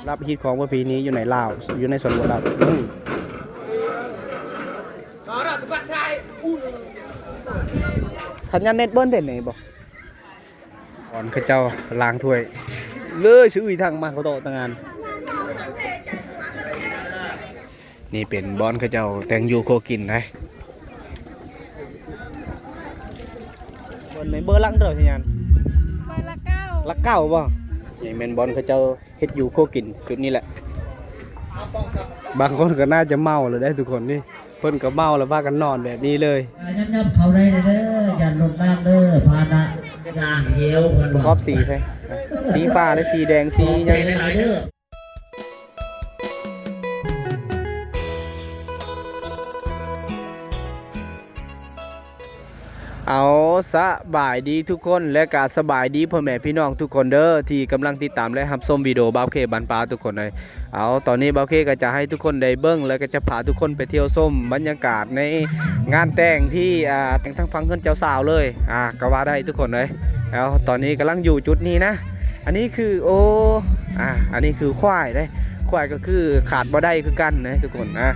ລັບຮີດຄອງປະເພນີຢູ່ໃນລາວ ຢູ່ໃນຊົນນະບົດລາວ. ສັນຍານເນັດເບິ່ນເດັ່ນນີ້ບໍ່? ຕອນເຂົາເຈົ້າລ້າງຖ້ວຍເລີຍ ຊື່ອີທາງມາເຂົາໂຕະຕະງານ. ນີ້ເປັນບ່ອນເຂົາເຈົ້າແຕ່ງຢູ່ຄົວກິນໄດ໋. ເບິ່ງເບີຫຼັກເດີ ສັນຍານ ເບີຫຼັກເກົ້າ ຫຼັກເກົ້າບໍ່? ນີ້ແມ່ນບ່ອນເຂົາເຈົ້າເຮັດຢູ່ຄົວກິນຈຸດນີ້ແຫຼະ. ບາງຄົນກໍໜ້າຈະເມົາແລ້ວເດ້ທຸກຄົນນີ້. ເພິ່ນກໍເມົາແລ້ວພາກັນນອນແບບນີ້ເລີຍ. ຍັບໆເຂົ້າໄດ້ເດີ ຢ້ານລົດນ້ຳເດີ ພາຫະນະ ຢ່າເຫວເພິ່ນວ່າ. ກອບສີໃສ່ ສີຟ້າ ແລະ ສີແດງ ສີຫຍັງ. ເອົາ ສະບາຍດີທຸກຄົນ ແລະ ກະສະບາຍດີພໍ່ແມ່ພີ່ນ້ອງທຸກຄົນເດີ ທີ່ກຳລັງຕິດຕາມ ແລະ ຮັບຊົມວິດີໂອບ່າວເຄບ້ານປ່າທຸກຄົນເອີຍ. ເອົາ ຕອນນີ້ບ່າວເຄກໍຈະໃຫ້ທຸກຄົນໄດ້ເບິ່ງ ແລະ ກໍຈະພາທຸກຄົນໄປທ່ຽວຊົມບັນຍາກາດໃນງານແຕ່ງທີ່ ອ່າ ແຕ່ງທາງຝັ່ງເຮືອນເຈົ້າສາວເລີຍ ອ່າ ກໍວ່າໄດ້ທຸກຄົນເອີຍ. ເອົາ ຕອນນີ້ກຳລັງຢູ່ຈຸດນີ້ນະ. ອັນນີ້ຄື ໂອ້ ອ່າ ອັນນີ້ຄືຄວາຍເດ້. ຄວາຍກໍຄືຂາດບໍ່ໄດ້ຄືກັນນະທຸກຄົນນະ.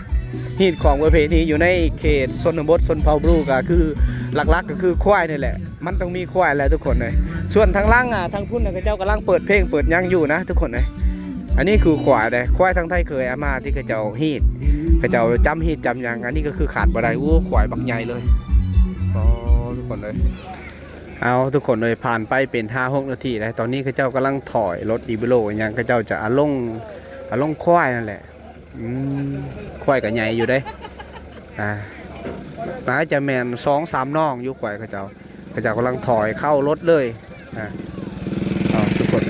ຮີດຄອງປະເພນີຢູ່ໃນເຂດຊົນນະບົດຊົນເຜົ່າບຣູ ກໍຄືຫຼັກໆກໍຄືຄວາຍນີ້ແຫຼະ. ມັນຕ້ອງມີຄວາຍແຫຼະທຸກຄົນເອີຍ. ສ່ວນທາງຫຼັງ ອ່າ ທາງພຸ້ນນະ ເຂົາເຈົ້າກຳລັງເປີດເພງເປີດຫຍັງຢູ່ນະທຸກຄົນເອີຍ. ອັນນີ້ຄືຄວາຍເດ້ ຄວາຍທາງໄທເຄີຍເອົາມາທີ່ເຂົາເຈົ້າຮີດ ເຂົາເຈົ້າຈຳຮີດຈຳຫຍັງ. ອັນນີ້ກໍຄືຂາດບໍ່ໄດ້. ໂອ້ ຄວາຍບັກໃຫຍ່ເລີຍ ອໍ ທຸກຄົນເອີຍ. ເອົາ ທຸກຄົນເອີຍ ຜ່ານໄປເປັນຫ້າຫົກນາທີແລ້ວ ຕອນນີ້ເຂົາເຈົ້າກຳລັງຖອຍລົດອີໂບໂລອີຫຍັງ ເຂົາເຈົ້າຈະເອົາລົງ ເອົາລົງຄວາຍນັ້ນແຫຼະ. ອືມ ຄວາຍກໍໃຫຍ່ຢູ່ເດ້ ອ່າ ໜ້າຈະແມ່ນສອງສາມນ້ອງຢູ່ ຄວາຍເຂົາເຈົ້າ ເຂົາເຈົ້າກຳລັງຖອຍເຂົ້າລົດເລີຍ ອ່າ ເອົາ ທຸກຄົນ.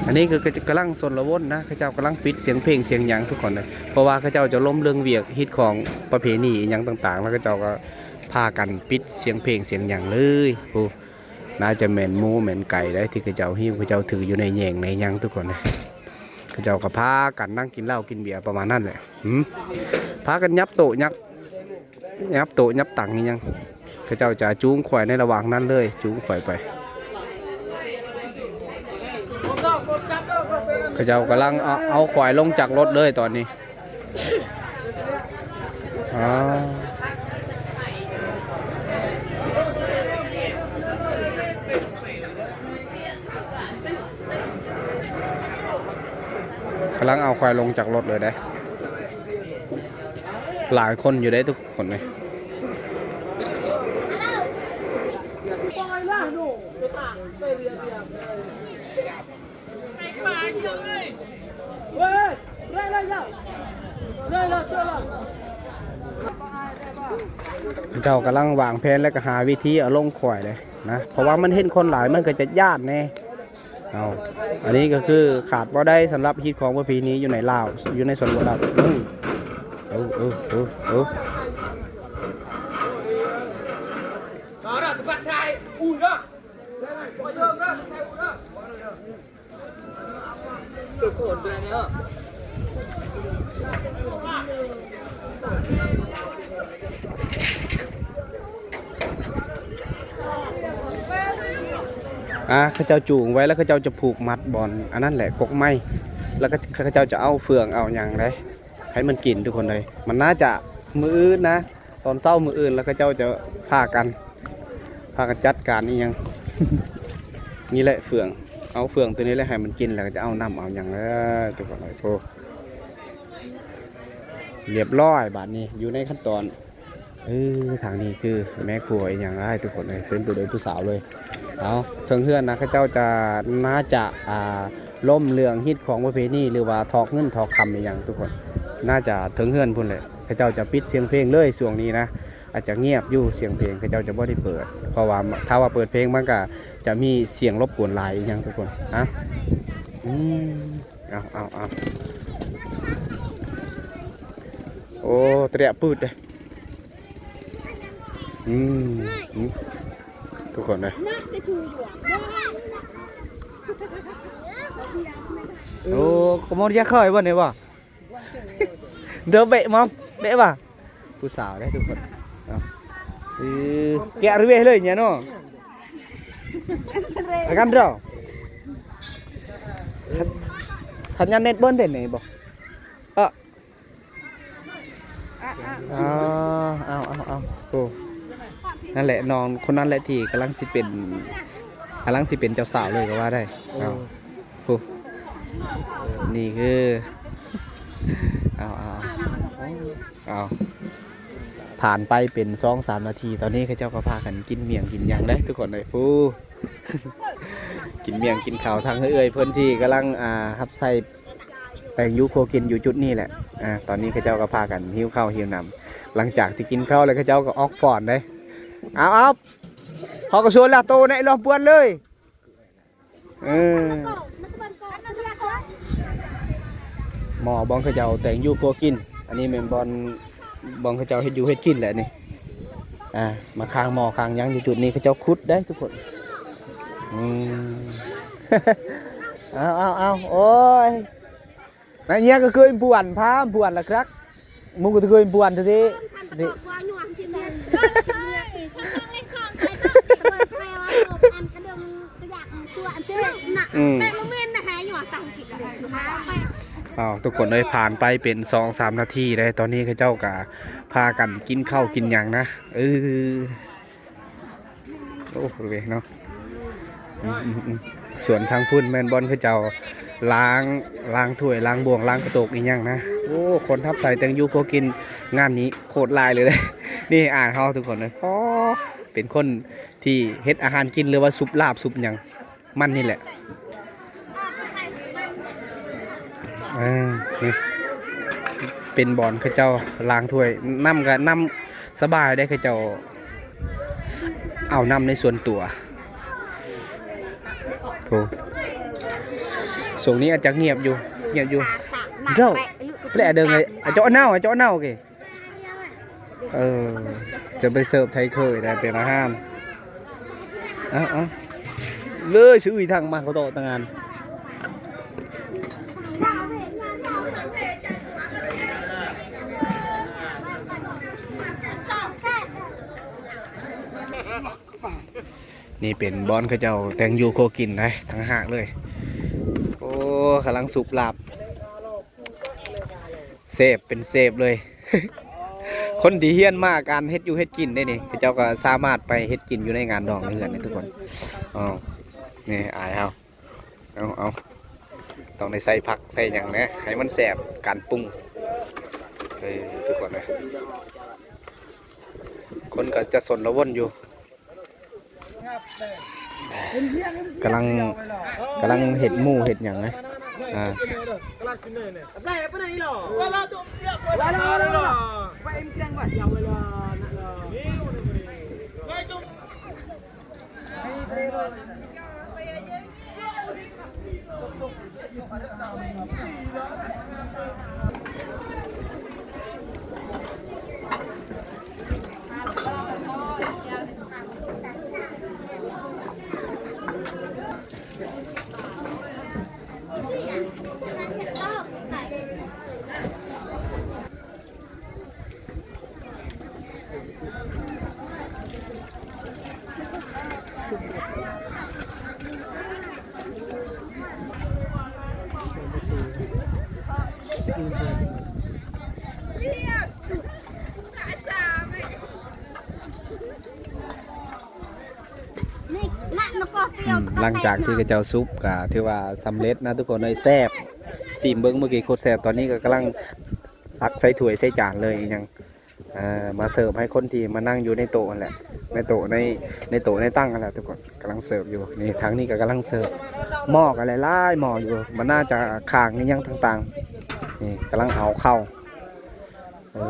ອັນນີ້ຄືກຳລັງຊົນລະວົນນະ ເຂົາເຈົ້າກຳລັງປິດສຽງເພງສຽງຫຍັງທຸກຄົນເລີຍ ເພາະວ່າເຂົາເຈົ້າຈະລົມເລື່ອງວຽກຮີດຄອງປະເພນີອີຫຍັງຕ່າງໆ ແລ້ວເຂົາເຈົ້າກໍພາກັນປິດສຽງເພງສຽງຫຍັງເລີຍ. ໂອ້ ໜ້າຈະແມ່ນໝູແມ່ນໄກ່ໄດ໋ ທີ່ເຂົາເຈົ້າຫິ້ວ ເຂົາເຈົ້າຖືຢູ່ໃນແຍງໃນຫຍັງທຸກຄົນເອີຍ. ເຂົາເຈົ້າກໍພາກັນນັ່ງກິນເຫຼົ້າກິນເບຍປະມານນັ້ນແຫຼະ. ຫືມ ພາກັນຫຍັບໂຕະຫຍັບ ຫຍັບໂຕະຫຍັບຕັ່ງອີຫຍັງ. ເຂົາເຈົ້າຈະຈູງຄວາຍໃນລະຫວ່າງນັ້ນເລີຍ ຈູງຄວາຍໄປ. ເຂົາເຈົ້າກຳລັງເອົາ ເອົາຄວາຍລົງຈາກລົດເລີຍຕອນນີ້. ກຳລັງເອົາຄວາຍລົງຈາກລົດເລີຍເດ້ ຫຼາຍຄົນຢູ່ເດ້ທຸກຄົນເລີຍ. ເຈົ້າກຳລັງວາງແຜນ ແລ້ວກໍຫາວິທີເອົາລົງຄວາຍເດ້ນະ ເພາະວ່າມັນເຫັນຄົນຫຼາຍ ມັນກໍຈະຢ້ານແດ່. ເອົາ ອັນນີ້ກໍຄືຂາດບໍ່ໄດ້ສຳລັບຮີດຄອງປະເພນີຢູ່ໃນລາວ ຢູ່ໃນຊົນນະບົດລາວ. ເອີ ເອີ ເອີ ເອີ ເອີ. ອ່າ ເຂົາເຈົ້າຈູງໄວ້ ແລ້ວເຂົາເຈົ້າຈະຜູກມັດບ່ອນອັນນັ້ນແຫຼະ ກົກໄມ້ ແລ້ວກໍເຂົາເຈົ້າຈະເອົາເຟືອງເອົາຫຍັງເດ້ ໃຫ້ມັນກິນທຸກຄົນເອີຍ. ມັນໜ້າຈະມື້ອື່ນນະ ຕອນເຊົ້າມື້ອື່ນ ແລ້ວເຂົາເຈົ້າຈະພາກັນ ພາກັນຈັດການອີ່ຫຍັງ. ນີ້ແຫຼະເຟືອງ ເອົາເຟືອງຕົວນີ້ແຫຼະໃຫ້ມັນກິນ ແລ້ວກໍຈະເອົານ້ຳເອົາຫຍັງເອີຍ ທຸກຄົນເອີຍ. ໂອ້ ລຽບຮ້ອຍ ບາດນີ້ຢູ່ໃນຂັ້ນຕອນ ເອີ ທາງນີ້ຄືແມ່ຄົວອີ່ຫຍັງຫຼາຍທຸກຄົນເອີຍ ເຕັມໄປດ້ວຍຜູ້ສາວເລີຍ. ເອົາ ເທິງເຮືອນນະ ເຂົາເຈົ້າຈະ ໜ້າຈະ ອ່າ ລົມເລື່ອງຮີດຄອງປະເພນີ ຫຼືວ່າຖອກເງິນຖອກຄຳອີ່ຫຍັງທຸກຄົນ ໜ້າຈະເທິງເຮືອນພຸ້ນແຫຼະ. ເຂົາເຈົ້າຈະປິດສຽງເພງເລີຍຊ່ວງນີ້ນະ ອາດຈະງຽບຢູ່ ສຽງເພງເຂົາເຈົ້າຈະບໍ່ໄດ້ເປີດ ເພາະວ່າຖ້າວ່າເປີດເພງມັນກະຈະມີສຽງລົບກວນຫຼາຍອີ່ຫຍັງທຸກຄົນ. ອ່ະ ອືມ ເອົາ ເອົາ ເອົາ ໂອ້ ຕະເລະປືດເດ້. ອືມ ອືມ ທຸກຄົນເອີຍ ໂອ້ ກະມອນຢາເຄີຍບໍ່ນີ້ບໍ່? ເດີເບະມອມ ເບະວ່າ ຜູ້ສາວເດ້ທຸກຄົນ. ເອົາ ເອີ ແກະເລື້ອຍເລີຍເນາະ. Akan dro. Hanya net bon den ne bo. ເອີ ເອົາ ເອົາ ເອົາ ໂອ້ ນັ້ນແຫຼະ ນ້ອງຄົນນັ້ນແຫຼະທີ່ກຳລັງຊິເປັນ ກຳລັງຊິເປັນເຈົ້າສາວເລີຍກໍວ່າໄດ້. ເອົາ ໂອ້ ນີ້ຄື ເອົາ ເອົາ ເອົາ ຜ່ານໄປເປັນສອງສາມນາທີ ຕອນນີ້ເຂົາເຈົ້າກໍພາກັນກິນໝ້ຽງກິນຫຍັງເດ້ທຸກຄົນເອີຍ. ໂອ້ ກິນໝ້ຽງກິນເຂົ້າ ທາງເອື້ອຍເພິ່ນທີ່ກຳລັງ ອ່າ ຮັບໃຊ້ ແຕ່ງຢູ່ຄົວກິນຢູ່ຈຸດນີ້ແຫຼະ. ອ່າ ຕອນນີ້ເຂົາເຈົ້າກໍພາກັນຫິວເຂົ້າຫິວນ້ຳ ຫຼັງຈາກທີ່ກິນເຂົ້າແລ້ວ ເຂົາເຈົ້າກໍອອກຟ້ອນເດ້. ເອົາ ເອົາ ເຮົາກໍຊວນລະໂຕໃນລອບບວນເລີຍ. ເອີ ໝໍ່ບ່ອນເຂົາເຈົ້າແຕ່ງຢູ່ຄົວກິນ ອັນນີ້ແມ່ນບ່ອນ ບ່ອນເຂົາເຈົ້າເຮັດຢູ່ເຮັດກິນແຫຼະນີ້. ອ່າ ມາຄ້າງໝໍ້ຄ້າງຫຍັງຢູ່ຈຸດນີ້ ເຂົາເຈົ້າຂຸດໄດ້ທຸກຄົນ. ອືມ ເອົາ ເອົາ ເອົາ ໂອ້ຍ ນາຍເຍຍກໍເຄີຍບວນ ພາບວນລະຄັກ ມຶງກໍເຄີຍບວນເດ້. ອືມ ອ້າວ ທຸກຄົນເອີຍ ຜ່ານໄປເປັນສອງສາມນາທີເດ້ ຕອນນີ້ເຂົາເຈົ້າກໍພາກັນກິນເຂົ້າກິນຫຍັງນະ. ເອີ ໂອ້ ເວເນາະ ອືມໆໆ ສ່ວນທາງພຸ້ນແມ່ນບ່ອນເຂົາເຈົ້າລ້າງ ລ້າງຖ້ວຍ ລ້າງບ່ວງ ລ້າງກະໂຕກອີ່ຫຍັງນະ. ໂອ້ ຄົນຮັບໃຊ້ແຕ່ງຢູ່ຄົວກິນງານນີ້ໂຄດຫຼາຍເລີຍເດ້. ນີ້ອ້າຍເຮົາທຸກຄົນເອີຍ ອໍ ເປັນຄົນທີ່ເຮັດອາຫານກິນ ຫຼືວ່າສຸບລາບສຸບຫຍັງ ມັນນີ້ແຫຼະ. ເອີ ນີ້ເປັນບ່ອນເຂົາເຈົ້າລ້າງຖ້ວຍ ນ້ຳກໍນ້ຳສະບາຍເດ້ ເຂົາເຈົ້າເອົານ້ຳໃນສ່ວນຕົວ. ໂອ້ ຊ່ວງນີ້ອາດຈະງຽບຢູ່ ງຽບຢູ່ ເຈົ້າ ແປເດີງເອີຍ ອາເຈົ້າເນົາ ອາເຈົ້າເນົາເກ. ເອີ ຈະໄປເສີບໄທເຄີຍໄດ້ເປັນອາຫານ. ເອົາ ເອົາ ເລີຍຊື່ອີທາງມາເຂົາໂຕະຕະງານ. ນີ້ເປັນບ່ອນເຂົາເຈົ້າແຕ່ງຢູ່ຄົວກິນໄດ໋ ຕ່າງຫາກເລີຍ. ໂອ້ ກຳລັງສຸບລາບ. ເຊຟ ເປັນເຊຟເລີຍ. ຄົນທີ່ຮຽນມາການເຮັດຢູ່ເຮັດກິນເດ້ນີ້ ເຂົາເຈົ້າກໍສາມາດໄປເຮັດກິນຢູ່ໃນງານດອງໃນເຮືອນນີ້ທຸກຄົນ. ອໍ ນີ້ອ້າຍເຮົາ ເອົາ ເອົາ ຕ້ອງໄດ້ໃສ່ຜັກໃສ່ຫຍັງແດ່ ໃຫ້ມັນແຊບການປຸງ. ເອີ ທຸກຄົນເອີຍ ຄົນກໍຈະຊົນລະວົນຢູ່. ກຳລັງ ກຳລັງເຮັດໝູເຮັດຫຍັງນະ. ອ່າ ອືມ ຫຼັງຈາກທີ່ເຂົາເຈົ້າສຸບກໍຖືວ່າສຳເລັດນະທຸກຄົນເອີຍ. ແຊບ ຊີມເບິ່ງ ເມື່ອກີ້ໂຄດແຊບ. ຕອນນີ້ກໍກຳລັງຕັກໃສ່ຖ້ວຍໃສ່ຈານເລີຍ ອີຫຍັງ ເອີ ມາເສີບໃຫ້ຄົນທີ່ມານັ່ງຢູ່ໃນໂຕະຫັ້ນແຫຼະ ໃນໂຕະ ໃນ ໃນໂຕະໃນຕັ່ງຫັ້ນແຫຼະທຸກຄົນ ກຳລັງເສີບຢູ່. ນີ້ທາງນີ້ກໍກຳລັງເສີບ ໝໍ້ກໍຫຼາຍໆໝໍ້ຢູ່ ມັນໜ້າຈະຄ້າງອີຫຍັງຕ່າງໆ. ນີ້ກຳລັງເອົາເຂົ້າ ເອີ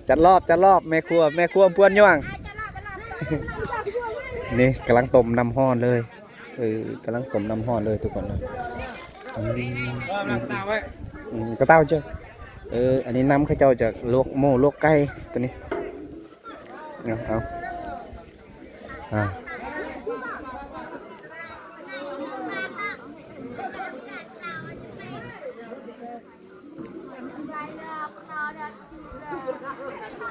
ຈັດລອບ ຈັດລອບ ແມ່ຄົວ ແມ່ຄົວປວນຍ່ວງ. ນີ້ກຳລັງຕົ້ມນ້ຳຮ້ອນເລີຍ. ເອີ ກຳລັງຕົ້ມນ້ຳຮ້ອນເລີຍທຸກຄົນເນາະ. ອືມ ອືມ ກະເຕົ້າເຈົ້າ. ເອີ ອັນນີ້ນ້ຳເຂົາເຈົ້າຈະລວກໝູລວກໄກ່ຕົວນີ້. ເອົາ ເອົາ ອ່າ.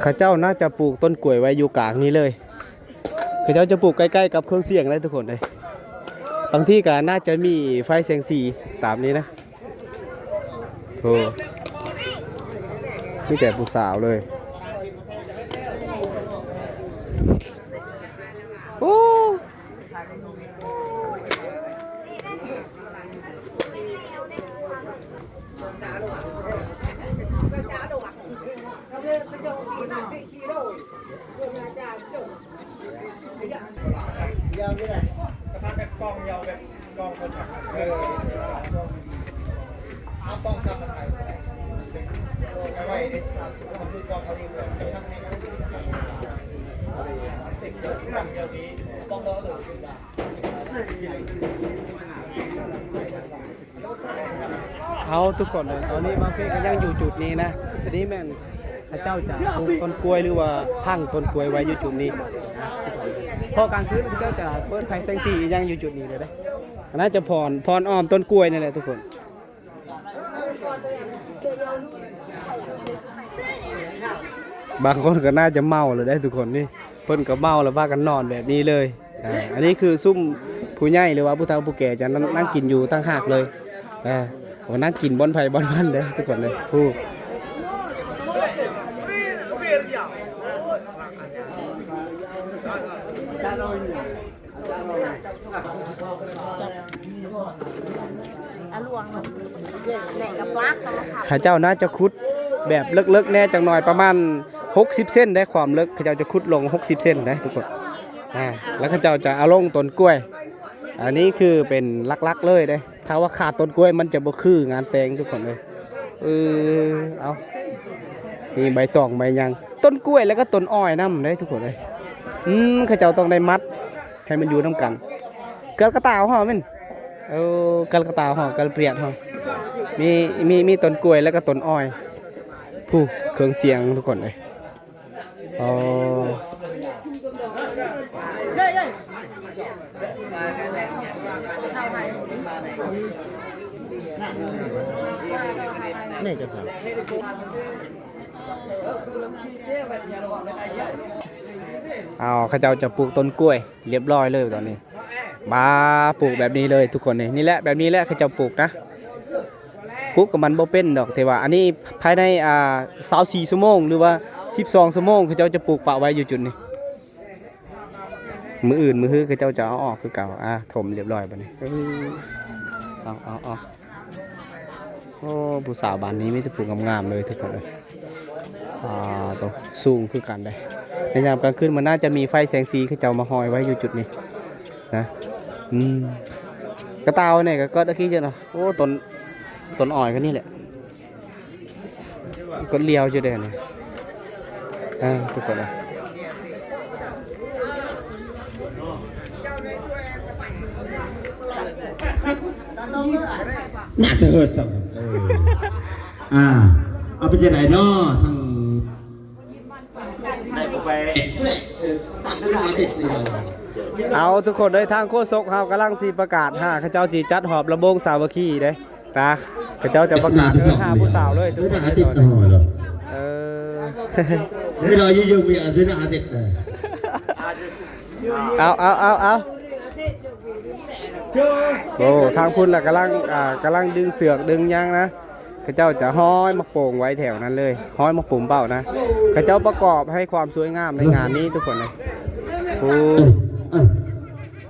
ເຂົາເຈົ້າໜ້າຈະປູກຕົ້ນກ້ວຍໄວ້ຢູ່ກາງນີ້ເລີຍ. ເຂົາເຈົ້າຈະປູກໃກ້ໆກັບເຄື່ອງສຽງເລີຍທຸກຄົນເອີຍ. ບາງທີກໍໜ້າຈະມີໄຟແສງສີຕາມນີ້ນະ. ໂອ້ ມີແຕ່ຜູ້ສາວເລີຍ. ໂອ້. ເອົາ ທຸກຄົນເອີຍ ຕອນນີ້ບ່າວເພກກໍຍັງຢູ່ຈຸດນີ້ນະ. ອັນນີ້ແມ່ນເຂົາເຈົ້າຈະປູກຕົ້ນກ້ວຍ ຫຼືວ່າຝັງຕົ້ນກ້ວຍໄວ້ຢູ່ຈຸດນີ້. ພໍກາງຄືນເຂົາເຈົ້າຈະເປີດໄຟແສງສີອີ່ຫຍັງຢູ່ຈຸດນີ້ເລີຍເດ້. ອັນນັ້ນຈະພອນ ພອນອ້ອມຕົ້ນກ້ວຍນີ້ແຫຼະທຸກຄົນ. ບາງຄົນກໍໜ້າຈະເມົາແລ້ວເດ້ທຸກຄົນນີ້. ເພິ່ນກໍເມົາແລ້ວພາກັນນອນແບບນີ້ເລີຍ. ອ່າ ອັນນີ້ຄືຊຸມຜູ້ໃຫຍ່ ຫຼືວ່າຜູ້ເຖົ້າຜູ້ແກ່ຈະນັ່ງ ນັ່ງກິນຢູ່ຕ່າງຫາກເລີຍ. ເອີ ໂອ້ ນັ່ງກິນບ່ອນໃຜບ່ອນມັນເດ້ທຸກຄົນເດ້. ຜູ້ ເຂົາເຈົ້າໜ້າຈະຂຸດແບບເລິກໆແດ່ຈັກໜ້ອຍ ປະມານຫົກສິບເຊັນໄດ໋ ຄວາມເລິກ ເຂົາເຈົ້າຈະຂຸດລົງຫົກສິບເຊັນໄດ໋ທຸກຄົນ. ອ່າ ແລ້ວເຂົາເຈົ້າຈະເອົາລົງຕົ້ນກ້ວຍ. ອັນນີ້ຄືເປັນຫຼັກໆເລີຍເດ້. ຖ້າວ່າຂາດຕົ້ນກ້ວຍມັນຈະບໍ່ຄືງານແຕ່ງທຸກຄົນເອີຍ. ເອີ ເອົາ ມີໃບຕອງໃບຫຍັງ ຕົ້ນກ້ວຍ ແລ້ວກໍຕົ້ນອ້ອຍນຳເດ້ທຸກຄົນເອີຍ. ອືມ ເຂົາເຈົ້າຕ້ອງໄດ້ມັດໃຫ້ມັນຢູ່ນຳກັນ. ກາລະກະຕາວເຮົາແມ່ນ ເອີ ກາລະກະຕາວເຮົາ ກາລະປຽດເຮົາ ມີ ມີ ມີຕົ້ນກ້ວຍ ແລ້ວກໍຕົ້ນອ້ອຍ. ຜູ້ ເຄື່ອງສຽງທຸກຄົນເອີຍ. ອໍ ນີ້ຈັກສາ ເອົາ ເຂົາເຈົ້າຈະປູກຕົ້ນກ້ວຍ ລຽບຮ້ອຍເລີຍຕອນນີ້. ມາປູກແບບນີ້ເລີຍທຸກຄົນນີ້. ນີ້ແຫຼະ ແບບນີ້ແຫຼະເຂົາເຈົ້າປູກນະ. ປູກກໍມັນບໍ່ເປັນດອກ ແຕ່ວ່າອັນນີ້ພາຍໃນ ອ່າ ຊາວສີ່ຊົ່ວໂມງ ຫຼືວ່າສິບສອງຊົ່ວໂມງ ເຂົາເຈົ້າຈະປູກປະໄວ້ຢູ່ຈຸດນີ້. ມື້ອື່ນມື້ຮືເຂົາເຈົ້າຈະເອົາອອກຄືເກົ່າ. ອ່າ ຖົມລຽບຮ້ອຍບາດນີ້. ເອີ ເອົາ ເອົາ ເອົາ. ໂອ້ ຜູ້ສາວບ້ານນີ້ມີແຕ່ຜູ້ງາມໆເລີຍທຸກຄົນເອີຍ. ອ່າ ໂຕ ສູງຄືກັນເດ້. ໃນຍາມກາງຄືນມັນໜ້າຈະມີໄຟແສງສີ ເຂົາເຈົ້າມາຫ້ອຍໄວ້ຢູ່ຈຸດນີ້ນະ. ອືມ ກະຕ່າວນີ້ກໍເກີດອາຄີເນາະ. ໂອ້ ຕົ້ນ ຕົ້ນອ້ອຍກໍນີ້ແຫຼະ. ກົດລຽວຢູ່ເດ້ນີ້. ເອີ ທຸກຄົນເອີຍ ໜ້າຈະເຮີດຊ້ຳ. ເອີ ອ່າ ເອົາ ເປັນຈັ່ງໃດເນາະ ທາງ ໄດ້ບໍ່ໄປ. ເອົາ ທຸກຄົນເອີຍ ທາງໂຄສົກເຮົາກຳລັງຊິປະກາດຫາ ເຂົາເຈົ້າຊິຈັດຮອບລຳວົງສາມັກຄີເດ້. ນະ ເຂົາເຈົ້າຈະປະກາດເດີ ຫາຜູ້ສາວເລີຍ ເອີ ເອົາ ເອົາ ເອົາ ເອົາ. ໂອ້ ທາງພຸ້ນລະກຳລັງ ອ່າ ກຳລັງດຶງເຊືອກດຶງຫຍັງນະ. ເຂົາເຈົ້າຈະຮ້ອຍໝາກໂປ່ງໄວ້ແຖວນັ້ນເລີຍ ຮ້ອຍໝາກໂປ່ງເປົ້ານະ. ເຂົາເຈົ້າປະກອບໃຫ້ຄວາມສວຍງາມໃນງານນີ້ທຸກຄົນເລີຍ. ໂອ້ ເອີ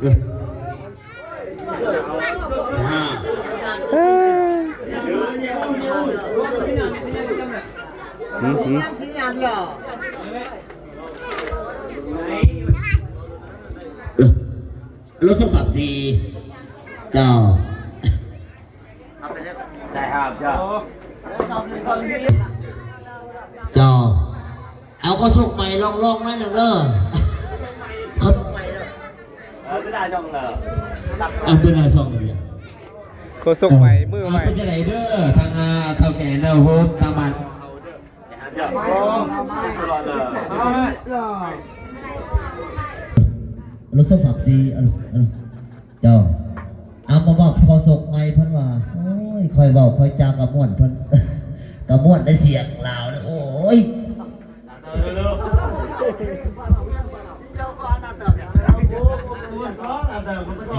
ເອີ ລົດສອງສາມສີ່ ເຈົ້າ ເຈົ້າ ເອົາ ໂຄສົກໃໝ່ ລອງ ລອງໃໝ່ໜຶ່ງເດີ. ເອີ ເປັນນາຍຊ່ອງເດີ ເປັນນາຍຊ່ອງເດີ. ໂຄສົກໃໝ່ ເອີ ມືໃໝ່ ເປັນຈັ່ງໃດເດີ ທາງ ອ່າ ເຖົ້າແກ່ເດີ ໂຮມ ທາງບ້ານ. ລົດສອງສາມສີ່ ເອີ ເອີ ເຈົ້າ ເອົາມາບອກໂຄສົກໃໝ່ເພິ່ນວ່າ ໂອ້ຍ ຄ່ອຍເວົ້າຄ່ອຍຈາກະມ່ວນເພິ່ນ ກະມ່ວນໃນສຽງລາວເດີ ໂອ້ຍ.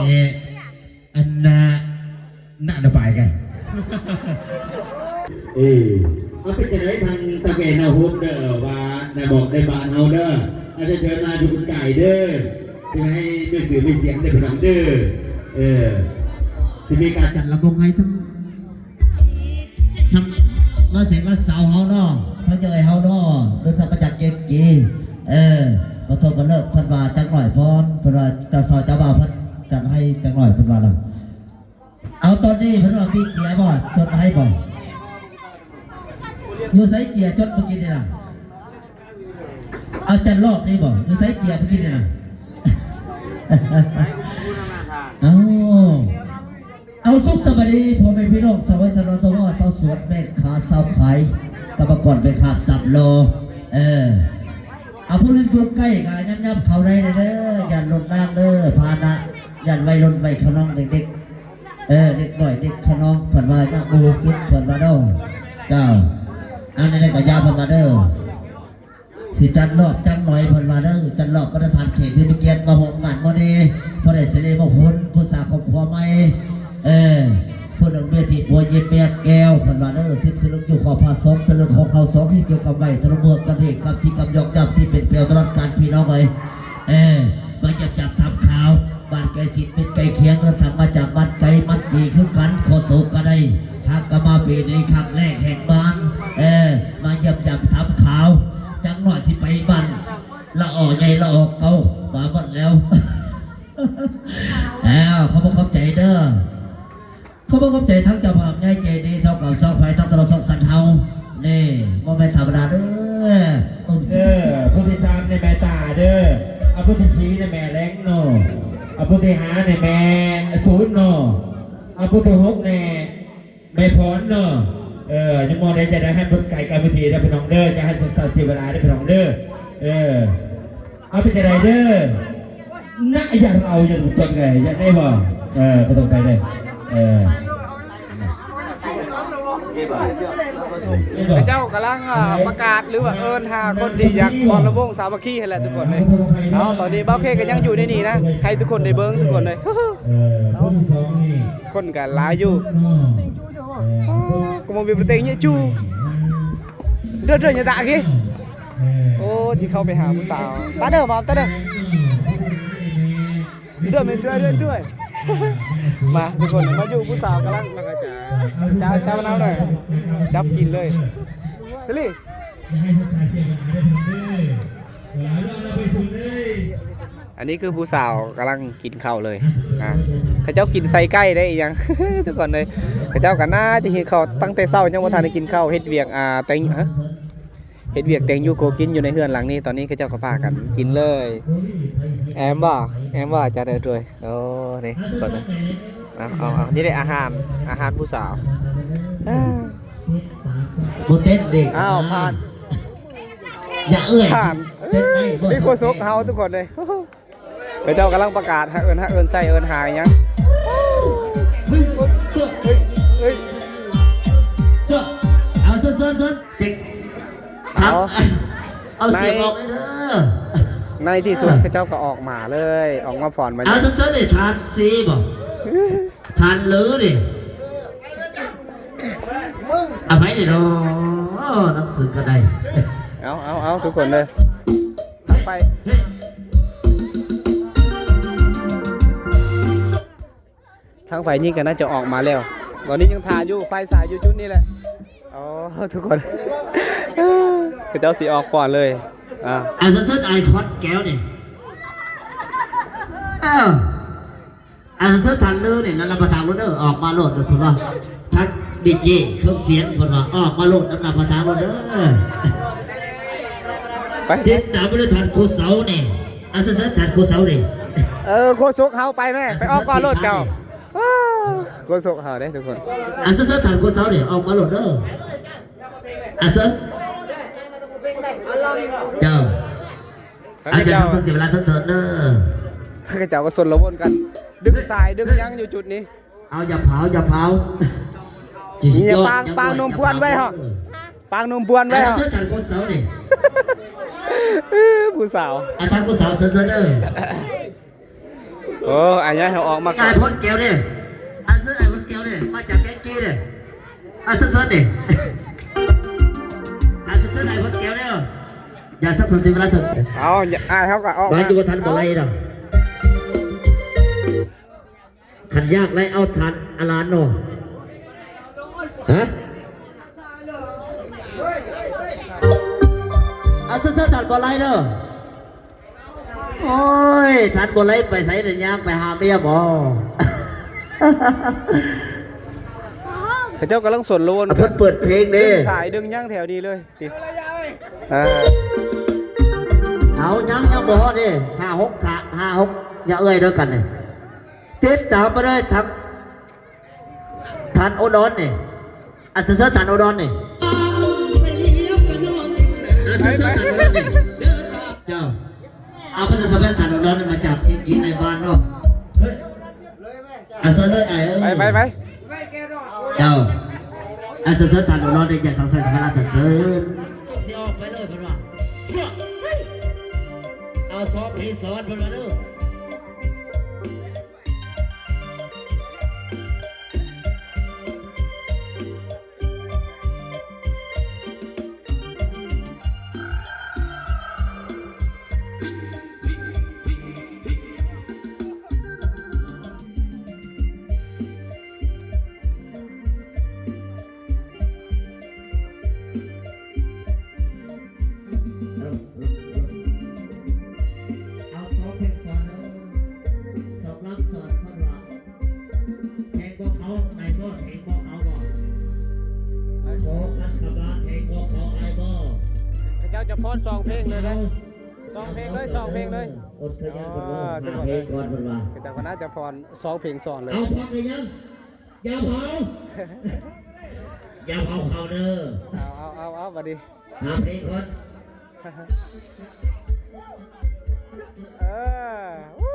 ເອີ ອັນນະ ນະລະບາຍກະ ເອີ ເອົາ ເປັນຈັ່ງໃດທາງຕາແກ່ນາໂຮມເດີ ວ່ານາບອກໃນບ້ານເຮົາເດີ ອາດຈະເຊີນມາຢູ່ພຸ້ນກາຍເດີ ຊິໃຫ້ໄປຊື່ໄປສຽງໄດ້ໄປນຳເດີ ເອີ ຊິມີການຈັດລຳວົງໃຫ້ທັງ ທັງມາເສັງມາເສົາເຮົາເນາະ ທັງເອື້ອຍເຮົາເນາະ ໂດຍທັງປະຈັກເກດກີ ເອີ ປະທົບປະເລີກ ເພິ່ນວ່າຈັກໜ້ອຍພອນ ເພິ່ນວ່າເຈົ້າສາວເຈົ້າບ່າວເພິ່ນຈັດໃຫ້ຈັກໜ້ອຍ ເພິ່ນວ່າລະ ເອົາ ຕອນນີ້ເພິ່ນວ່າມີເກຍບໍ່? ຈົດໃຫ້ບໍ່? ຢູ່ໃສເກຍຈົດເມື່ອກີ້ນີ້ນະ? ເອົາ ຈັນລອບນີ້ບໍ່? ຢູ່ໃສເກຍເມື່ອກີ້ນີ້ນະ? ເອົາ ເອົາ ສຸກສະບາຍດີພໍ່ແມ່ພີ່ນ້ອງຊາວໄຮ່ຊາວນາ ຊາວຮອດຊາວສວນ ແມ່ຄ້າຊາວຂາຍ ກຳມະກອນແມ່ຄ້າສາມລໍ້ ເອີ ເອົາ ຜູ້ຫຼິ້ນຢູ່ໃກ້ກະຍັບໆເຂົ້າໄດ້ເດີ ຢ້ານລົດລາງເດີ ພາຫະນະ ຢ້ານໄວລຸ້ນໄວຂະນ້ອງເດັກໆ ເອີ ເດັກນ້ອຍເດັກຂະນ້ອງ ເພິ່ນວ່າຍັງບໍ່ຮູ້ສຶກ ເພິ່ນວ່າເດີ ເຈົ້າ ອັນນີ້ກະຢ່າ ເພິ່ນວ່າເດີ ຊິຈັດລອບຈັກໜ້ອຍ ເພິ່ນວ່າເດີ ຈັດລອບບັນດາທ່ານແຂກທີ່ມີກຽດມາຮ່ວມງານມື້ນີ້ ພໍໄດ້ສິລິມຸງຄຸນ ຜູ້ສ້າງຄອບຄົວໃໝ່ ເອີ ຜູ້ໜຶ່ງເມທີຜົວຍິ້ມເມຍແກ້ວ ເພິ່ນວ່າເດີ ສິບສະລຶງຢູ່ຂໍພະສົງ ສະລຶງຂອງເຮົາສອງທີ່ກ່ຽວກັບໄວ້ ທະລຸເມືອງກັນເອງ ກັບສິກັບຍອກຢາມສິເປັນແປວຕະຫຼອດການ ພີ່ນ້ອງເອີຍ ເອີ ມາຢ້ຽມຢາມຖາມຂ່າວ ບ້ານໃກ້ຊິດມິດໃກ້ຄຽງ ເດີນທາງມາຈາກບ້ານໄກມັນດີຄືກັນ ຂໍໂຊກກະໄດ້ ຫາກກະມາປີນີ້ຄັ້ງແລກແຫ່ງບ້ານ ເອີ ມາຢ້ຽມຢາມຖາມຂ່າວ ຈັກໜ້ອຍຊິໄປບ້ານລະອໍໃຫຍ່ລະອໍເກົ່າ ມາໝົດແລ້ວ ເອົາ ຂອບອົກຂອບໃຈເດີ. ຂອບອົກຂອບໃຈທັງເຈົ້າພາບໃຫຍ່ໃຈດີ ເທົ່າກັບຊາວໄພທັງຕະຫຼອດຊ່ອງສັນເຮົາ ນີ້ບໍ່ແມ່ນທຳມະດາເດີ ເອີ ຜູ້ທີສາມນີ້ແມ່ຕາເດີ ອາ ຜູ້ທີສີ່ນີ້ແມ່ແລງເນາະ ອາ ຜູ້ທີຫ້ານີ້ແມ່ສູນເນາະ ອາ ຜູ້ທີຫົກນີ້ແມ່ພອນເນາະ ເອີ ຍັງບໍ່ໄດ້ ຈະໄດ້ໃຫ້ເພິ່ນໄກການເວທີເດີພີ່ນ້ອງເດີ ຈະໃຫ້ສົງສານເສຍເວລາເດີພີ່ນ້ອງເດີ ເອີ. ເອົາ ເປັນຈັ່ງໃດເດີ ນະ ຢ່າເອົາ ຢ່າເອົາ ເປັນໄງ ຢາກໄດ້ບໍ່ ເອີ ບໍ່ຕ້ອງໄປເດີ ເອີ ເຂົາເຈົ້າກຳລັງ ເອີ ປະກາດ ຫຼືວ່າເອີ້ນຫາຄົນທີ່ຢາກຮ່ວມລຳວົງສາມັກຄີຫັ້ນແຫຼະທຸກຄົນເອີຍ ເອົາ ຕອນນີ້ບ່າວເຄກະຍັງຢູ່ໃນນີ້ນະ ໃຫ້ທຸກຄົນໄດ້ເບິ່ງທຸກຄົນເລີຍ ເອີ ຄົນກະຫຼາຍຢູ່ ກະບໍ່ມີປະເຕັງເຍະຈູ ເດີ ເດີ ຍະຕະກີ ໂອ້ ທີ່ເຂົ້າໄປຫາຜູ້ສາວ ຕາເດີ ມາ ຕາເດີ ເດີ ມາ ເດີ ເດີ ເດີ ມາ ທຸກຄົນ ມາຢູ່ຜູ້ສາວກຳລັງ ຈາ ຈາ ຈາມະນາວໜ້ອຍ ຈັບກິນເລີຍ ສາລີ ອັນນີ້ຄືຜູ້ສາວກຳລັງກິນເຂົ້າເລີຍ ອາ ເຂົາເຈົ້າກິນໄສ້ໄກ່ໄດ້ອີ່ຫຍັງ ທຸກຄົນເອີຍ ເຂົາເຈົ້າກະໜ້າຈະຫິວເຂົ້າ ຕັ້ງແຕ່ເຊົ້າຍັງບໍ່ທັນໄດ້ກິນເຂົ້າ ເຮັດວຽກ ອາ ແຕ່ງ ຮະ ເຮັດວຽກແຕ່ງຢູ່ກົວກິນຢູ່ໃນເຮືອນຫຼັງນີ້ ຕອນນີ້ເຂົາເຈົ້າກະພາກັນກິນເລີຍ ແອມບໍ່ ແອມບໍ່ ອາຈານເອີຍ ໂອ້ ນີ້ ເອົາ ເອົາ ເອົາ ນີ້ແຫຼະອາຫານ ອາຫານຜູ້ສາວ ບໍ່ເຕັ້ນເດ້ ອ້າວ ຜ່ານ ຢ່າເອື້ອຍ ຜ່ານ ເຕັ້ນໄດ້ບໍ່ ນີ້ໂຄສົກເຮົາທຸກຄົນເລີຍ ເຂົາເຈົ້າກຳລັງປະກາດ ຫາເອີ້ນ ຫາເອີ້ນໃສ່ ເອີ້ນຫາອີ່ຫຍັງ ເຮີ້ຍ ເຮີ້ຍ ເຮີ້ຍ ເຈົ້າ ເອົາ ເຊີນ ເຊີນ ເຊີນ ເຕັກ ເອົາ ເອົາສຽງອອກເດີ ໃນທີ່ສຸດເຂົາເຈົ້າກະອອກມາເລີຍ ອອກມາຟ້ອນມາ ເອົາ ເຊີນ ເຊີນ ນີ້ ທ່ານຊີບໍ່ ທ່ານເລີນີ້ ອະໄພນີ້ເນາະ ໜັງສືກະໄດ້ ເອົາ ເອົາ ເອົາ ທຸກຄົນເດີ ໄປ ທາງຝ່າຍຍິງກະໜ້າຈະອອກມາແລ້ວ ຕອນນີ້ຍັງຖ້າຢູ່ ຝ່າຍຊາຍຢູ່ຈຸດນີ້ແຫຼະ ໂອ້ ທຸກຄົນ ເຂົາເຈົ້າຊິອອກກ່ອນເລີຍ ອາ ອາ ເຊີນ ເຊີນ ໄອຄອນແກ້ວນີ້ ເອີ ອາ ເຊີນ ທ່ານເລີນີ້ ນຳໜ້າປະທານໂລດເດີ ອອກມາໂລດເດີ ເພິ່ນວ່າ ທັງດີເຈ ເຄື່ອງສຽງ ເພິ່ນວ່າ ອອກມາໂລດ ນຳໜ້າປະທານໂລດເດີ ໄປ ຕິດຕາມໄປເລີຍ ທ່ານໂຄເສົານີ້ ອາ ເຊີນ ເຊີນ ທ່ານໂຄເສົານີ້ ເອີ ໂຄສົກເຮົາໄປແມ້ ໄປອອກກ່ອນໂລດເຈົ້າ ໂຄສົກເຮົາເດ້ທຸກຄົນ ອາ ເຊີນ ເຊີນ ທ່ານໂຄເສົານີ້ ອອກມາໂລດເດີ ອາ ເຊີນ ເຈົ້າ ອາຈານ ເຈົ້າ ເສຍເວລາເທີນເດີ ເຂົາເຈົ້າກະສົນລະວົນກັນ ດຶງສາຍດຶງຫຍັງຢູ່ຈຸດນີ້ ເອົາ ຢ່າເຜົາ ຢ່າເຜົາ ນີ້ ປາງ ປາງນົມປວນໄວ້ເຮົາ ປາງນົມປວນໄວ້ເຮົາ ອັນນັ້ນຄືກັນຄົນເສົານີ້ ຜູ້ສາວ ອາ ທາງຜູ້ສາວເຊີນໆເດີ. ໂອ້ ອາຍາຍເຮົາອອກມາກ່ອນ ອ້າຍພົນແກ້ວເດ້. ອາ ເຊີນອ້າຍພົນແກ້ວເດ້ ມາຈາກແບງກີເດ້. ອາ ເຊີນໆເດ້ ອາ ເຊີນໆອ້າຍພົນແກ້ວເດ້. ຢ່າສັບສົນເສຍເວລາເທີດ. ເອົາ ອ້າຍເຮົາກໍອອກມາ ວ່າຢູ່ບໍ່ທັນບໍ່ໄລ່ດອກ. ຄັນຢາກໄລ່ເອົາທ່ານອາລານເນາະ ຮະ? ອາ ເຊີນໆທ່ານບໍ່ໄລ່ເດີ. ໂອ້ຍ ທ່ານບໍ່ໄລ່ໄປໃສເດີ ຍ່າງໄປຫາເມຍບໍ? ເຂົາເຈົ້າກຳລັງສົນລະວົນ ເພິ່ນເປີດເພງເດ້ ດຶງສາຍດຶງຫຍັງແຖວນີ້ເລີຍຕິ. ເອີ ເອົາ ຍັງ ຍັງບໍ່ຮອດເດ້ ຫ້າຫົກ ຫ້າຫົກ ຢ່າເອື້ອຍເດີກັນນີ້. ຕິດຕາມມາເລີຍທັງ ທ່ານໂອດອນນີ້ ອາ ເຊີນໆທ່ານໂອດອນນີ້ ອາ ເຊີນໆທ່ານໂອດອນນີ້. ເຈົ້າ ເອົາ ປະຊາສຳພັນທ່ານໂອດອນນີ້ມາຈາກເສດຖີໃນບ້ານເນາະ. ເອີ ອາ ເຊີນເລີຍອ້າຍເອີຍ ໄປໆໆ. ເຈົ້າ ອາ ເຊີນໆທ່ານໂອດອນນີ້ຈາກສັງໄຊສະຫະລາດ ທ່ານເຊີນ. ຊິອອກໄປເລີຍເພິ່ນວ່າ ເອົາສອງເພງສອນເພິ່ນວ່າເດີ. ເອົາສອງເພງສອນເດີ ສອງລຳສອນເພິ່ນວ່າ ແພງກວ່າເຂົາອ້າຍບໍ່ ແພງກວ່າເຂົາບໍ່ ຂໍກັນຄຳວ່າແພງກວ່າເຂົາອ້າຍບໍ່. ເຂົາເຈົ້າຈະຟ້ອນສອງເພງເລີຍເດ້ ສອງເພງເລີຍ ສອງເພງເລີຍ. ອົດທະຍານເພິ່ນວ່າ ເອີ ຫ້າເພງກ່ອນເພິ່ນວ່າ ເຂົາເຈົ້າກໍໜ້າຈະຟ້ອນສອງເພງສອນເລີຍ. ເອົາ ພ້ອມຫຼືຍັງ? ຢ່າເຜົາ ຢ່າເຜົາເຂົາເດີ. ເອົາ ເອົາ ເອົາ ເອົາ ບາດນີ້ ຫາເພງກ່ອນ. ເອີ ວູ້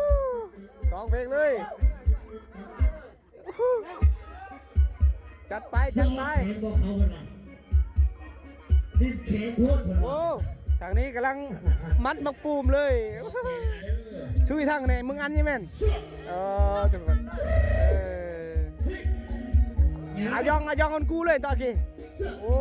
ສອງເພງເລີຍ ວູ້ ຈັດໄປ ຈັດໄປ. ເຫັນບໍ່ເຂົາເພິ່ນວ່າ ດິ້ນແຂງໂພດເພິ່ນວ່າ. ໂອ້ ທາງນີ້ກຳລັງມັດໝາກປູມເລີຍ. ຊຸຍທາງແດ່ ມຶງອັນນີ້ແມ່ນ ເອີ ທຸກຄົນ ເອີ ອາຢອງ ອາຢອງອັນກູເລີຍຕອນກີ້. ໂອ້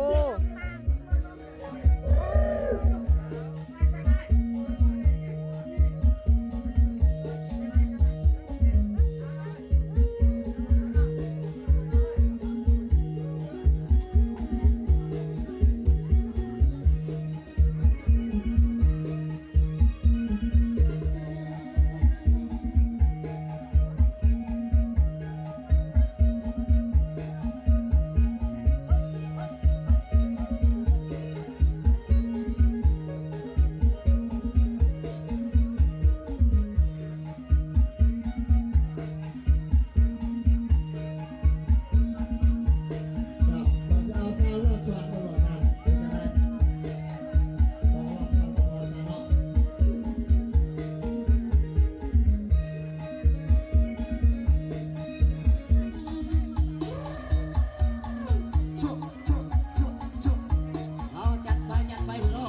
ເອົາ ຈັດໄປ ຈັດໄປພຸ້ນເນາະ.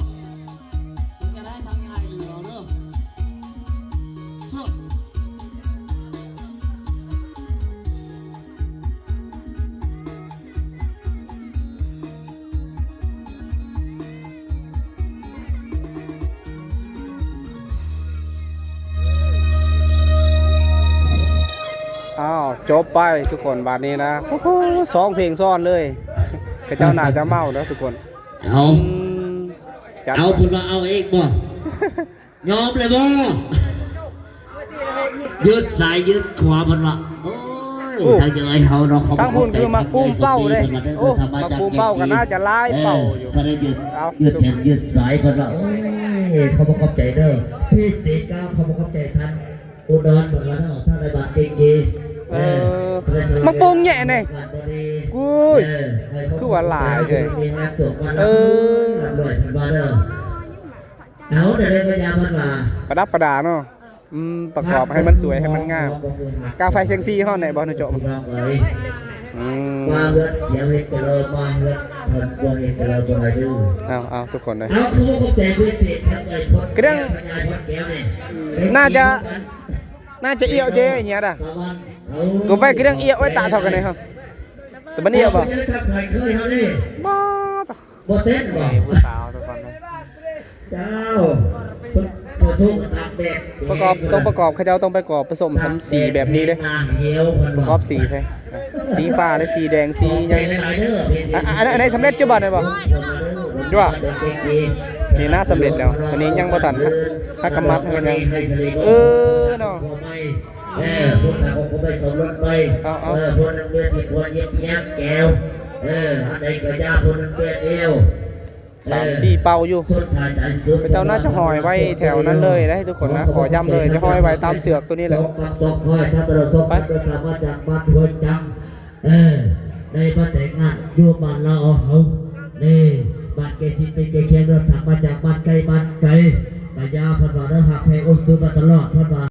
ເປັນຈັ່ງໃດ ທາງໃຫຍ່ເຫຼືອເດີ. ອ້າວ ຈົບໄປທຸກຄົນ ບາດນີ້ນະ. ໂອ້ໂຫ ສອງເພງຊ້ອນເລີຍ ເຂົາເຈົ້າໜ້າຈະເມົາເດີທຸກຄົນ. ເອົາ ອືມ ຈັດ ເອົາ ເພິ່ນວ່າເອົາເອງບໍ່? ຍອມແລ້ວບໍ່? ຍືດຊ້າຍຍືດຂວາເພິ່ນວ່າ. ໂອ້ຍ ໂອ້ ທາງເອີຍເຮົາເນາະ ເຂົາ ທາງພຸ້ນຄືໝາກປູມເປົ້າເດ້. ໂອ້ ໝາກປູມເປົ້າກໍໜ້າຈະຫຼາຍເປົ້າຢູ່. ເອີ ເພິ່ນໄດ້ຍືດ ຍືດເສັ້ນຍືດສາຍເພິ່ນວ່າ. ໂອ້ຍ ເຂົາບໍ່ຂອບໃຈເດີ ພີ່ເສກາ ເຂົາບໍ່ຂອບໃຈທ່ານ ອຸດອນເພິ່ນວ່າເນາະ ທ່ານນາຍບ້ານເອງເກ. ເອີ ເອີ ໝາກປຸງແຍະນີ້ ອຸ້ຍ ເອີ ຄືວ່າຫຼາຍແທ້. ເອີ ເອົາ ແຕ່ໃດກໍຢ່າເພິ່ນວ່າ ປະດັບປະດາເນາະ. ອືມ ປະກອບໃຫ້ມັນສວຍ ໃຫ້ມັນງາມ. ກາໄຟແສງສີເຮົາແນ່ບໍ່ ນ້ອງໂຈະ? ເຈົ້າເອີຍ ອືມ ມາເຮືອນສຽງເຮັດກະເລີ ມາເຮືອນເພິ່ນບໍ່ເຮັດກະເລີບໍ່ໄດ້ເດີ. ເອົາ ເອົາ ທຸກຄົນເດີ ເອົາ ຄືວ່າຂອບໃຈພິເສດທັງໃຫຍ່ພົດ ກະເລື່ອງ ທັງໃຫຍ່ພົດແກ້ວນີ້ ໜ້າຈະ ໜ້າຈະອຽວເຈ ເອີຍ ເນຍດາ ສະຫວັນ ໂອ້ ກໍໄປກະເລື່ອງອຽວໄວ້ຕາເທົ່າກັນເລີຍເຮົາ ແຕ່ມັນອຽວບໍ່ ເຮົາບໍ່ໄດ້ທັກທາຍເຄີຍເຮົາເດ້ ບໍ່ ບໍ່ເຕັ້ນບໍ່ ຜູ້ສາວທຸກຄົນເດີ. ເຈົ້າ ປະ ປະສົມກັບແບບ ປະກອບ ຕ້ອງປະກອບ ເຂົາເຈົ້າຕ້ອງປະກອບປະສົມສຳສີແບບນີ້ເດ້ ປະກອບສີໃສ່ ສີຟ້າ ແລະ ສີແດງ ສີຫຍັງ ອັນ ອັນ ອັນໃດສຳເລັດຈຸບັດນີ້ບໍ່? ຢູ່ວ່າ ນີ້ນະ ສຳເລັດແລ້ວ ອັນນີ້ຍັງບໍ່ທັນ ຫາກຳມັດ ຫາກຫຍັງ ເອີເນາະ ເອີ ຜູ້ສາວກໍໄປສົມລົດໄປ ເອົາ ເອົາ ເອີ ຜູ້ໜຶ່ງເວທີ ຜູ້ຍິບຍັກແກ້ວ ເອີ ອັນໃດກໍຢ່າ ຜູ້ໜຶ່ງແບກແອວ ສາມສີ່ເປົາຢູ່ ເຂົາເຈົ້າໜ້າຈະຫ້ອຍໄວ້ແຖວນັ້ນເລີຍເດ້ທຸກຄົນນະ ຂໍຢ້ຳເລີຍ ຈະຫ້ອຍໄວ້ຕາມເຊືອກໂຕນີ້ແຫຼະ ໄປ ເອີ ໃນບັດແຕ່ງງານຢູ່ບ້ານລາວເຮົາ ນີ້ ບ້ານແກ່ຊິເປັນແກ່ແຂງ ເດີນທາງມາຈາກບ້ານໄກ ບ້ານໄກ ກະຢ່າ ເພິ່ນວ່າເດີ ຮັກແພງອົບຊູມາຕະຫຼອດ ເພິ່ນວ່າ